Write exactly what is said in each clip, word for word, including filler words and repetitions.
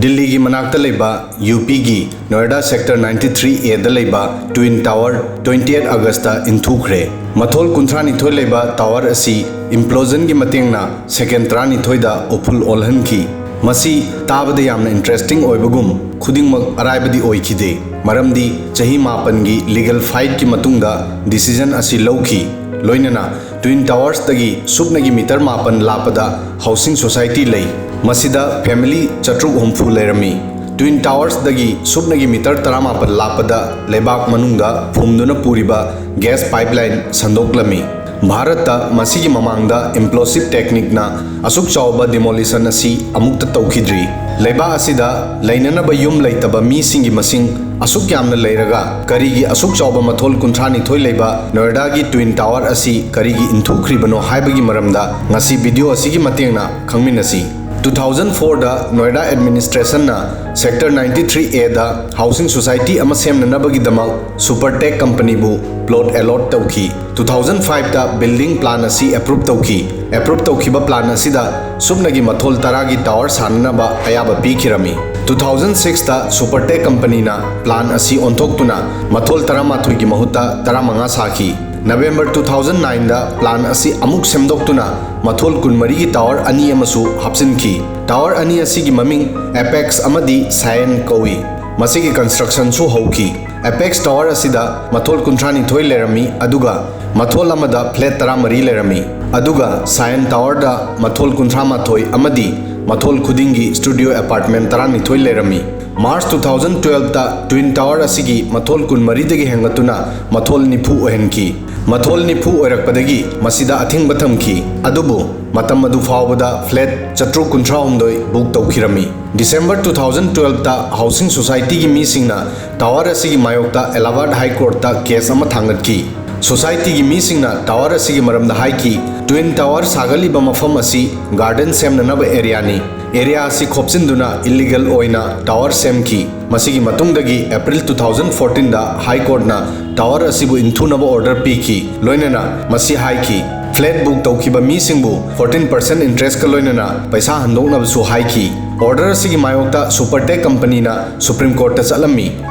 ꯗꯤꯜꯂꯤꯒꯤ ꯃꯅꯥꯛꯇ ꯂꯩꯕ ꯌꯨ ꯄꯤꯒꯤ ꯅꯣꯏꯗꯥ ꯁꯦꯛꯇꯔ ꯅꯥꯏꯟꯇꯤ ꯊ꯭ꯔꯤ ꯑꯦꯗ ꯂꯩꯕ ꯇ꯭ꯋꯤꯟ ꯇꯥꯋꯔ ꯇ꯭ꯋꯦꯟꯇꯤ ꯑꯩꯠ ꯑꯥꯒꯁꯇ ꯏꯟꯊꯨꯈ꯭ꯔꯦ꯫ ꯃꯊꯣꯜ ꯀꯨꯟꯊ꯭ꯔꯥꯅꯤꯊꯣꯏ ꯂꯩꯕ ꯇꯥꯋꯔ ꯑꯁꯤ ꯏꯝꯄ꯭ꯂꯣꯖꯟꯒꯤ ꯃꯇꯦꯡꯅ ꯁꯦꯀꯦꯟ ꯇꯔꯥꯅꯤꯊꯣꯏꯗ ꯎꯐꯨꯜ ꯑꯣꯜꯍꯟꯈꯤ꯫ ꯃꯁꯤ ꯇꯥꯕꯗ ꯌꯥꯝꯅ ꯏꯟꯇꯔꯦꯁꯇꯤꯡ ꯑꯣꯏꯕꯒꯨꯝ ꯈꯨꯗꯤꯡꯃꯛ ꯑꯔꯥꯏꯕꯗꯤ ꯑꯣꯏꯈꯤꯗꯦ, ꯃꯔꯝꯗꯤ ꯆꯍꯤ ꯃꯥꯄꯟꯒꯤ ꯂꯤꯒꯦꯜ ꯐꯥꯏꯠꯀꯤ ꯃꯇꯨꯡꯗ ꯗꯤꯁꯤꯖꯟ ꯑꯁꯤ ꯂꯧꯈꯤ꯫ ꯂꯣꯏꯅꯅ ꯇ꯭ꯋꯤꯟ ꯇꯥꯋꯔꯁꯇꯒꯤ ꯁꯨꯞꯅꯒꯤ ꯃꯤꯇꯔ ꯃꯥꯄꯟ ꯂꯥꯞꯄꯗ ꯍꯥꯎꯁꯤꯡ ꯁꯣꯁꯥꯏꯇꯤ ꯂꯩ꯫ ꯃꯁꯤꯗ ꯐꯦꯃꯤꯂꯤ ꯆꯥꯇ꯭ꯔꯨꯛ ꯍꯨꯝꯐꯨ ꯂꯩꯔꯝꯃꯤ꯫ ꯇ꯭ꯋꯤꯟ ꯇꯥꯋꯔꯁꯇꯒꯤ ꯁꯨꯞꯅꯒꯤ ꯃꯤꯇꯔ ꯇꯔꯥꯃꯥꯄꯟ ꯂꯥꯞꯄꯗ ꯂꯩꯕꯥꯛ ꯃꯅꯨꯡꯗ ꯐꯨꯝꯗꯨꯅ ꯄꯨꯔꯤꯕ ꯒ꯭ꯌꯥꯁ ꯄꯥꯏꯞꯂꯥꯏꯟ ꯁꯟꯗꯣꯛꯂꯝꯃꯤ꯫ ꯚꯥꯔꯠꯇ ꯃꯁꯤꯒꯤ ꯃꯃꯥꯡꯗ ꯏꯝꯄ꯭ꯂꯣꯁꯤꯞ ꯇꯦꯛꯅꯤꯛꯅ ꯑꯁꯨꯛ ꯆꯥꯎꯕ ꯗꯤꯃꯣꯂꯤꯁꯟ ꯑꯁꯤ ꯑꯃꯨꯛꯇ ꯇꯧꯈꯤꯗ꯭ꯔꯤ꯫ ꯂꯩꯕꯥꯛ ꯑꯁꯤꯗ ꯂꯩꯅꯅꯕ ꯌꯨꯝ ꯂꯩꯇꯕ ꯃꯤꯁꯤꯡꯒꯤ ꯃꯁꯤꯡ ꯑꯁꯨꯛ ꯌꯥꯝꯅ ꯂꯩꯔꯒ ꯀꯔꯤꯒꯤ ꯑꯁꯨꯛ ꯆꯥꯎꯕ ꯃꯊꯣꯜ ꯀꯨꯟꯊ꯭ꯔꯥꯅꯤꯊꯣꯏ ꯂꯩꯕ ꯅꯣꯏꯗꯥꯒꯤ ꯇ꯭ꯋꯤꯟ ꯇꯥꯋꯔ ꯑꯁꯤ ꯀꯔꯤꯒꯤ ꯏꯟꯊꯨꯈ꯭ꯔꯤꯕꯅꯣ ꯍꯥꯏꯕꯒꯤ ꯃꯔꯝꯗ ꯉꯁꯤ ꯚꯤꯗꯤꯑꯣ ꯑꯁꯤꯒꯤ ꯃꯇꯦꯡꯅ ꯈꯪꯃꯤꯟꯅꯁꯤ꯫ ꯇꯨ ꯊꯥꯎꯖꯟ ꯐꯣꯔꯗ ꯅꯣꯏꯗꯥ ꯑꯦꯗꯃꯤꯅꯤꯁꯇ꯭ꯔꯦꯁꯟꯅ ꯁꯦꯛꯇꯔ ꯅꯥꯏꯟꯇꯤ ꯊ꯭ꯔꯤ ꯑꯦꯗ ꯍꯥꯎꯁꯤꯡ ꯁꯣꯁꯥꯏꯇꯤ ꯑꯃ ꯁꯦꯝꯅꯅꯕꯒꯤꯗꯃꯛ ꯁꯨꯄꯔꯇꯦꯛ ꯀꯝꯄꯅꯤꯕꯨ ꯄ꯭ꯂꯣꯠ ꯑꯦꯂꯣꯠ ꯇꯧꯈꯤ꯫ ꯇꯨ ꯊꯥꯎꯖꯟ ꯐꯥꯏꯚꯇ ꯕꯤꯜꯗꯤꯡ ꯄ꯭ꯂꯥꯟ ꯑꯁꯤ ꯑꯦꯄ꯭ꯔꯨꯞ ꯇꯧꯈꯤ꯫ ꯑꯦꯄ꯭ꯔꯨꯞ ꯇꯧꯈꯤꯕ ꯄ꯭ꯂꯥꯟ ꯑꯁꯤꯗ ꯁꯨꯞꯅꯒꯤ ꯃꯊꯣꯜ ꯇꯔꯥꯒꯤ ꯇꯥꯋꯔ ꯁꯥꯅꯅꯕ ꯑꯌꯥꯕ ꯄꯤꯈꯤꯔꯝꯃꯤ꯫ ꯇꯨ ꯊꯥꯎꯖꯟ ꯁꯤꯛꯁꯇ ꯁꯨꯄꯔꯇꯦꯛ ꯀꯝꯄꯅꯤꯅ ꯄ꯭ꯂꯥꯟ ꯑꯁꯤ ꯑꯣꯟꯊꯣꯛꯇꯨꯅ ꯃꯊꯣꯜ ꯇꯔꯥꯃꯥꯊꯣꯏꯒꯤ ꯃꯍꯨꯠꯇ ꯇꯔꯥꯃꯉꯥ ꯁꯥꯈꯤ꯫ ꯅꯕꯦꯝꯕꯔ ꯇꯨ ꯊꯥꯎꯖꯟ ꯅꯥꯏꯟꯗ ꯄ꯭ꯂꯥꯟ ꯑꯁꯤ ꯑꯃꯨꯛ ꯁꯦꯝꯗꯣꯛꯇꯨꯅ ꯃꯊꯣꯜ ꯀꯨꯟꯃꯔꯤꯒꯤ ꯇꯥꯋꯔ ꯑꯅꯤ ꯑꯃꯁꯨ ꯍꯥꯞꯆꯤꯟꯈꯤ꯫ ꯇꯥꯋꯔ ꯑꯅꯤ ꯑꯁꯤꯒꯤ ꯃꯃꯤꯡ ꯑꯦꯄꯦꯛꯁ ꯑꯃꯗꯤ ꯁꯥꯏꯟ ꯀꯧꯏ꯫ ꯃꯁꯤꯒꯤ ꯀꯟꯁꯇ꯭ꯔꯛꯁꯟꯁꯨ ꯍꯧꯈꯤ꯫ ꯑꯦꯄꯦꯛꯁ ꯇꯥꯋꯔ ꯑꯁꯤꯗ ꯃꯊꯣꯜ ꯀꯨꯟꯊ꯭ꯔꯥꯅꯤꯊꯣꯏ ꯂꯩꯔꯝꯃꯤ, ꯑꯗꯨꯒ ꯃꯊꯣꯜ ꯑꯃꯗ ꯐ꯭ꯂꯦꯠ ꯇꯔꯥꯃꯔꯤ ꯂꯩꯔꯝꯃꯤ, ꯑꯗꯨꯒ ꯁꯥꯏꯟ ꯇꯥꯋꯔꯗ ꯃꯊꯣꯜ ꯀꯨꯟꯊ꯭ꯔꯥꯃꯥꯊꯣꯏ ꯑꯃꯗꯤ ꯃꯊꯣꯜ ꯈꯨꯗꯤꯡꯒꯤ ꯁ꯭ꯇꯨꯗꯤꯑꯣ ꯑꯦꯄꯥꯔꯠꯃꯦꯟ ꯇꯔꯥꯅꯤꯊꯣꯏ ꯂꯩꯔꯝꯃꯤ꯫ ꯃꯥꯔꯆ ꯇꯨ ꯊꯥꯎꯖꯟ ꯇꯨꯋꯦꯜꯐꯇ ꯇ꯭ꯋꯤꯟ ꯇꯥꯋꯔ ꯑꯁꯤꯒꯤ ꯃꯊꯣꯜ ꯀꯨꯟꯃꯔꯤꯗꯒꯤ ꯍꯦꯟꯒꯠꯇꯨꯅ ꯃꯊꯣꯜ ꯅꯤꯐꯨ ꯑꯣꯏꯍꯟꯈꯤ꯫ ꯃꯊꯣꯜ ꯅꯤꯐꯨ ꯑꯣꯏꯔꯛꯄꯗꯒꯤ ꯃꯁꯤꯗ ꯑꯊꯤꯡꯕ ꯊꯝꯈꯤ, ꯑꯗꯨꯕꯨ ꯃꯇꯝ ꯑꯗꯨ ꯐꯥꯎꯕꯗ ꯐ꯭ꯂꯦꯠ ꯆꯥꯇ꯭ꯔꯨꯛ ꯀꯨꯟꯊ꯭ꯔꯥꯍꯨꯝꯗꯣꯏ ꯕꯨꯛ ꯇꯧꯈꯤꯔꯝꯃꯤ꯫ ꯗꯤꯁꯦꯝꯕꯔ ꯇꯨ ꯊꯥꯎꯖꯟ ꯇꯨꯋꯦꯜꯐꯇ ꯍꯥꯎꯁꯤꯡ ꯁꯣꯁꯥꯏꯇꯤꯒꯤ ꯃꯤꯁꯤꯡꯅ ꯇꯥꯋꯔ ꯑꯁꯤꯒꯤ ꯃꯥꯌꯣꯛꯇ ꯑꯦꯂꯥꯍꯥꯕꯥꯗ ꯍꯥꯏ ꯀꯣꯔꯠꯇ ꯀꯦꯁ ꯑꯃ ꯊꯥꯡꯒꯠꯈꯤ꯫ ꯁꯣꯁꯥꯏꯇꯤꯒꯤ ꯃꯤꯁꯤꯡꯅ ꯇꯥꯋꯔ ꯑꯁꯤꯒꯤ ꯃꯔꯝꯗ ꯍꯥꯏꯈꯤ, ꯇ꯭ꯋꯤꯟ ꯇꯥꯋꯔ ꯁꯥꯒꯠꯂꯤꯕ ꯃꯐꯝ ꯑꯁꯤ ꯒꯥꯔꯗꯦꯟ ꯁꯦꯝꯅꯅꯕ ꯑꯦꯔꯤꯌꯥꯅꯤ꯫ ꯑꯦꯔꯤꯌꯥ ꯑꯁꯤ ꯈꯣꯞꯆꯤꯟꯗꯨꯅ ꯏꯜꯂꯤꯒꯦꯜ ꯑꯣꯏꯅ ꯇꯥꯋꯔ ꯁꯦꯝꯈꯤ꯫ ꯃꯁꯤꯒꯤ ꯃꯇꯨꯡꯗꯒꯤ ꯑꯦꯄ꯭ꯔꯤꯜ ꯇꯨ ꯊꯥꯎꯖꯟ ꯐꯣꯔꯇꯤꯟꯗ ꯍꯥꯏ ꯀꯣꯔꯠꯅ ꯇꯥꯋꯔ ꯑꯁꯤꯕꯨ ꯏꯟꯊꯨꯅꯕ ꯑꯣꯔꯗꯔ ꯄꯤꯈꯤ, ꯂꯣꯏꯅꯅ ꯃꯁꯤ ꯍꯥꯏꯈꯤ, ꯐ꯭ꯂꯦꯠ ꯕꯨꯛ ꯇꯧꯈꯤꯕ ꯃꯤꯁꯤꯡꯕꯨ ꯐꯣꯔꯇꯤꯟ ꯄꯔꯁꯦꯟꯠ ꯏꯟꯇꯔꯦꯁꯀ ꯂꯣꯏꯅꯅ ꯄꯩꯁꯥ ꯍꯟꯗꯣꯛꯅꯕꯁꯨ ꯍꯥꯏꯈꯤ꯫ ꯑꯣꯔꯗꯔ ꯑꯁꯤꯒꯤ ꯃꯥꯌꯣꯛꯇ ꯁꯨꯄꯔꯇꯦꯛ ꯀꯝꯄꯅꯤꯅ ꯁꯨꯄ꯭ꯔꯤꯝ ꯀꯣꯔꯠꯇ ꯆꯠꯂꯝꯃꯤ꯫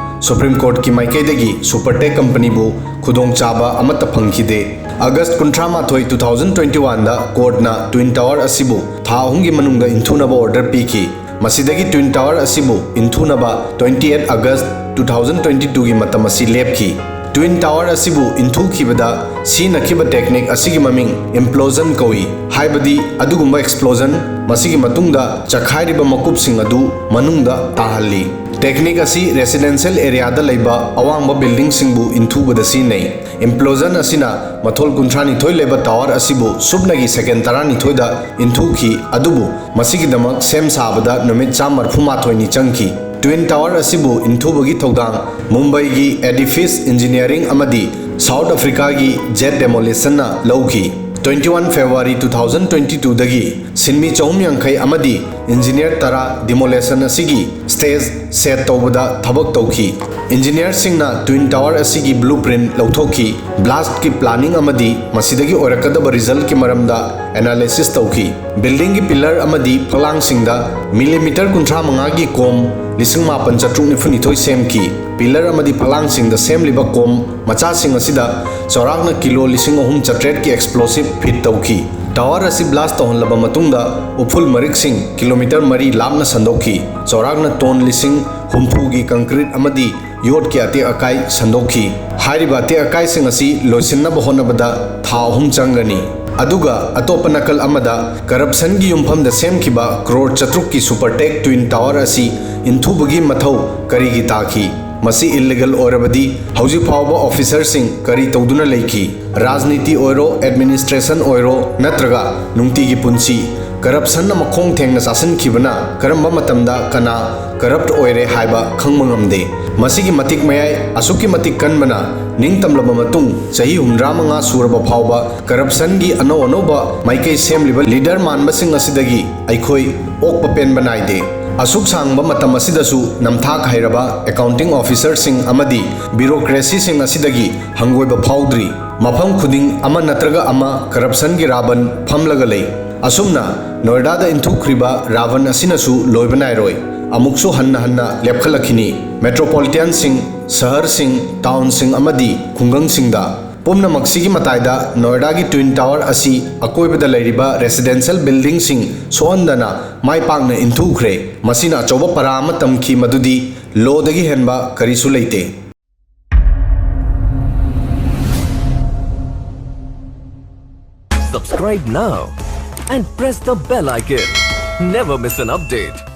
ꯁꯨꯄ꯭ꯔꯤꯝ ꯀꯣꯔꯠꯀꯤ ꯃꯥꯏꯀꯩꯗꯒꯤ ꯁꯨꯄꯔꯇꯦꯛ ꯀꯝꯄꯅꯤꯕꯨ ꯈꯨꯗꯣꯡꯆꯥꯕ ꯑꯃꯠꯇ ꯐꯪꯈꯤꯗꯦ꯫ ꯑꯥꯒꯁ꯭ꯠ ꯀꯨꯟꯊ꯭ꯔꯥ ꯃꯥꯊꯣꯏ, two thousand twenty one ꯗ ꯀꯣꯔꯠꯅ ꯇ꯭ꯋꯤꯟ ꯇꯋꯥꯔ ꯑꯁꯤꯕꯨ ꯊꯥ ꯑꯍꯨꯝꯒꯤ ꯃꯅꯨꯡꯗ ꯏꯟꯊꯨꯅꯕ ꯑꯣꯔꯗꯔ ꯄꯤꯈꯤ꯫ ꯃꯁꯤꯗꯒꯤ ꯇ꯭ꯋꯤꯟ ꯇꯋꯥꯔ ꯑꯁꯤꯕꯨ ꯏꯟꯊꯨꯅꯕ twenty eight August two thousand twenty two ꯒꯤ ꯃꯇꯝ ꯑꯁꯤ ꯂꯦꯞꯈꯤ꯫ ꯇ꯭ꯋꯤꯟ ꯇꯋꯥꯔ ꯑꯁꯤꯕꯨ ꯏꯟꯊꯨꯈꯤꯕꯗ ꯁꯤꯖꯤꯟꯅꯈꯤꯕ ꯇꯦꯛꯅꯤꯛ ꯑꯁꯤꯒꯤ ꯃꯃꯤꯡ implosion ꯀꯧꯏ꯫ ꯍꯥꯏꯕꯗꯤ ꯑꯗꯨꯒꯨꯝꯕ explosion, ꯃꯁꯤꯒꯤ ꯃꯇꯨꯡꯗ ꯆꯈꯥꯏꯔꯤꯕ ꯃꯀꯨꯞꯁꯤꯡ ꯑꯗꯨ ꯃꯅꯨꯡꯗ ꯇꯥꯍꯜꯂꯤ꯫ ꯇꯦꯛꯅꯤꯛ ꯑꯁꯤ residential area ꯗ ꯂꯩꯕ ꯑꯋꯥꯡꯕ building ꯁꯤꯡꯕꯨ ꯏꯟꯊꯨꯕꯗ ꯁꯤꯖꯤꯟꯅꯩ꯫ Implosion ꯑꯁꯤꯅ ꯃꯊꯣꯜ ꯀꯨꯟꯊ꯭ꯔꯥ ꯅꯤꯊꯣꯏ ꯂꯩꯕ ꯇꯋꯥꯔ ꯑꯁꯤꯕꯨ ꯁꯨꯞꯅꯒꯤ ꯁꯦꯀꯦꯟ ꯇꯔꯥꯅꯤꯊꯣꯏꯗ ꯏꯟꯊꯨꯈꯤ, ꯑꯗꯨꯕꯨ ꯃꯁꯤꯒꯤꯗꯃꯛ ꯁꯦꯝ ꯁꯥꯕꯗ ꯅꯨꯃꯤꯠ ꯆꯥꯝꯃ ꯃꯔꯤꯐꯨ ꯃꯥꯊꯣꯏꯅꯤ ꯆꯪꯈꯤ꯫ ꯇ꯭ꯋꯤꯟ ꯇꯋꯥꯔ ꯑꯁꯤꯕꯨ ꯏꯟꯊꯨꯕꯒꯤ ꯊꯧꯗꯥꯡ ꯃꯨꯝꯕꯥꯏꯒꯤ Edifice Engineering ꯑꯃꯗꯤ ꯁꯥꯎꯠ ꯑꯐ꯭ꯔꯤꯀꯥꯒꯤ Jet Demolition ꯅ ꯂꯧꯈꯤ꯫ Twenty one February two thousand twenty two ꯗꯒꯤ ꯁꯤꯟꯃꯤ ꯆꯍꯨꯝ ꯌꯥꯡꯈꯩ ꯑꯃꯗꯤ ꯏꯟꯖꯤꯅꯤꯌꯔ ꯇꯔꯥ demolition ꯑꯁꯤꯒꯤ stage set ꯇꯧꯕꯗ ꯊꯕꯛ ꯇꯧꯈꯤ꯫ ꯏꯟꯖꯤꯅꯤꯌꯔꯁꯤꯡꯅ ꯇ꯭ꯋꯤꯟ ꯇꯋꯥꯔ ꯑꯁꯤꯒꯤ blueprint ꯂꯧꯊꯣꯛꯈꯤ꯫ Blast ꯀꯤ planning ꯑꯃꯗꯤ ꯃꯁꯤꯗꯒꯤ ꯑꯣꯏꯔꯛꯀꯗꯕ result ꯀꯤ ꯃꯔꯝꯗ analysis ꯇꯧꯈꯤ꯫ Building ꯒꯤ pillar ꯑꯃꯗꯤ ꯐꯛꯂꯥꯡꯁꯤꯡꯗ ꯃꯤꯂꯤꯃꯤꯇꯔ ꯀꯨꯟꯊ꯭ꯔꯥ ꯃꯉꯥꯒꯤ ꯀꯣꯝ ꯂꯤꯁꯤꯡ ꯃꯥꯄꯟ ꯆꯥꯇ꯭ꯔꯨꯛ ꯅꯤꯐꯨ ꯅꯤꯊꯣꯏ ꯁꯦꯝꯈꯤ꯫ Pillar ꯑꯃꯗꯤ ꯐꯛꯂꯥꯡꯁꯤꯡꯗ ꯁꯦꯝꯂꯤꯕ ꯀꯣꯝ ꯃꯆꯥꯁꯤꯡ ꯑꯁꯤꯗ ꯆꯥꯎꯔꯥꯛꯅ ꯀꯤꯂꯣ ꯂꯤꯁꯤꯡ ꯑꯍꯨꯝ ꯆꯥꯇ꯭ꯔꯦꯠꯀꯤ explosive feed ꯇꯧꯈꯤ꯫ ꯇꯋꯥꯔ ꯑꯁꯤ blast ꯇꯧꯍꯜꯂꯕ ꯃꯇꯨꯡꯗ ꯎꯐꯨꯜ ꯃꯔꯤꯛꯁꯤꯡ ꯀꯤꯂꯣꯃꯤꯇꯔ ꯃꯔꯤ ꯂꯥꯞꯅ ꯁꯟꯗꯣꯛꯈꯤ꯫ ꯆꯥꯎꯔꯥꯛꯅ ꯇꯣꯟ ꯂꯤꯁꯤꯡ ꯍꯨꯝꯐꯨꯒꯤ concrete ꯑꯃꯗꯤ ꯌꯣꯠꯀꯤ ꯑꯇꯦꯛ ꯑꯀꯥꯏ ꯁꯟꯗꯣꯛꯈꯤ꯫ ꯍꯥꯏꯔꯤꯕ ꯑꯇꯦꯛ ꯑꯀꯥꯏꯁꯤꯡ ꯑꯁꯤ ꯂꯣꯏꯁꯤꯟꯅꯕ ꯍꯣꯠꯅꯕꯗ ꯊꯥ ꯑꯍꯨꯝ ꯆꯪꯒꯅꯤ꯫ ꯑꯗꯨꯒ ꯑꯇꯣꯞꯄ ꯅꯥꯀꯜ ꯑꯃꯗ corruption ꯒꯤ ꯌꯨꯝꯐꯝꯗ ꯁꯦꯝꯈꯤꯕ ꯀ꯭ꯔꯣꯔ ꯆꯥꯇ꯭ꯔꯨꯛꯀꯤ ꯁꯨꯄꯔꯇꯦꯛ ꯇ꯭ꯋꯤꯟ ꯇꯋꯥꯔ ꯑꯁꯤ ꯏꯟꯊꯨꯕꯒꯤ ꯃꯊꯧ ꯀꯔꯤꯒꯤ ꯇꯥꯈꯤ? ꯃꯁꯤ illegal ꯑꯣꯏꯔꯕꯗꯤ ꯍꯧꯖꯤꯛ ꯐꯥꯎꯕ officer ꯁꯤꯡ ꯀꯔꯤ ꯇꯧꯗꯨꯅ ꯂꯩꯈꯤ? ꯔꯥꯖꯅꯤꯇꯤ ꯑꯣꯏꯔꯣ, administration ꯑꯣꯏꯔꯣ, ꯅꯠꯇ꯭ꯔꯒ ꯅꯨꯡꯇꯤꯒꯤ ꯄꯨꯟꯁꯤ, corruption ꯅ ꯃꯈꯣꯡ ꯊꯦꯡꯅ ꯆꯥꯁꯤꯟꯈꯤꯕꯅ ꯀꯔꯝꯕ ꯃꯇꯝꯗ ꯀꯅꯥ corrupt ꯑꯣꯏꯔꯦ ꯍꯥꯏꯕ ꯈꯪꯕ ꯉꯝꯗꯦ꯫ ꯃꯁꯤꯒꯤ ꯃꯇꯤꯛ ꯃꯌꯥꯏ ꯑꯁꯨꯛꯀꯤ ꯃꯇꯤꯛ ꯀꯟꯕꯅ ꯅꯤꯡꯇꯝꯂꯕ ꯃꯇꯨꯡ ꯆꯍꯤ ꯍꯨꯝꯗ꯭ꯔꯥ ꯃꯉꯥ ꯁꯨꯔꯕ ꯐꯥꯎꯕ corruption ꯒꯤ ꯑꯅꯧ ꯑꯅꯧꯕ ꯃꯥꯏꯀꯩ ꯁꯦꯝꯂꯤꯕ leader ꯃꯥꯟꯕꯁꯤꯡ ꯑꯁꯤꯗꯒꯤ ꯑꯩꯈꯣꯏ ꯑꯣꯛꯄ ꯄꯦꯟꯕ ꯅꯥꯏꯗꯦ꯫ ꯑꯁꯨꯛ ꯁꯥꯡꯕ ꯃꯇꯝ ꯑꯁꯤꯗꯁꯨ ꯅꯝꯊꯥꯛ ꯍꯩꯔꯕ accounting officer ꯁꯤꯡ ꯑꯃꯗꯤ bureaucracy ꯁꯤꯡ ꯑꯁꯤꯗꯒꯤ ꯍꯪꯒꯣꯏꯕ ꯐꯥꯎꯗ꯭ꯔꯤ꯫ ꯃꯐꯝ ꯈꯨꯗꯤꯡ ꯑꯃ ꯅꯠꯇ꯭ꯔꯒ ꯑꯃ corruption ꯒꯤ ꯔꯥꯕꯟ ꯐꯝꯂꯒ ꯂꯩ꯫ ꯑꯁꯨꯝꯅ ꯅꯣꯏꯗꯥꯗ ꯏꯟꯊꯨꯈ꯭ꯔꯤꯕ ꯔꯥꯕꯟ ꯑꯁꯤꯅꯁꯨ ꯂꯣꯏꯕ ꯅꯥꯏꯔꯣꯏ꯫ ꯑꯃꯨꯛꯁꯨ ꯍꯟꯅ ꯍꯟꯅ ꯂꯦꯞꯈꯠꯂꯛꯈꯤꯅꯤ꯫ ꯃꯦꯇ꯭ꯔꯣꯄꯣꯂꯤꯇꯤꯌꯥꯟꯁꯤꯡ, ꯁꯍꯔꯁꯤꯡ, ꯇꯥꯎꯟꯁꯤꯡ ꯑꯃꯗꯤ ꯈꯨꯡꯒꯪꯁꯤꯡꯗ꯫ ꯄꯨꯝꯅꯃꯛꯁꯤꯒꯤ ꯃꯇꯥꯏꯗ ꯅꯣꯏꯗꯥꯒꯤ ꯇ꯭ꯋꯤꯟ ꯇꯥꯋꯔ ꯑꯁꯤ ꯑꯀꯣꯏꯕꯗ ꯂꯩꯔꯤꯕ ꯔꯦꯁꯤꯗꯦꯟꯁꯤꯌꯦꯜ ꯕꯤꯜꯗꯤꯡꯁꯤꯡ ꯁꯣꯛꯍꯟꯗꯅ ꯃꯥꯏ ꯄꯥꯛꯅ ꯏꯟꯊꯨꯈ꯭ꯔꯦ꯫ ꯃꯁꯤꯅ ꯑꯆꯧꯕ ꯄꯔꯥ ꯑꯃ ꯇꯝꯈꯤ, ꯃꯗꯨꯗꯤ ꯂꯣꯗꯒꯤ ꯍꯦꯟꯕ ꯀꯔꯤꯁꯨ ꯂꯩꯇꯦ꯫ Subscribe now and press the bell icon. Never miss an update.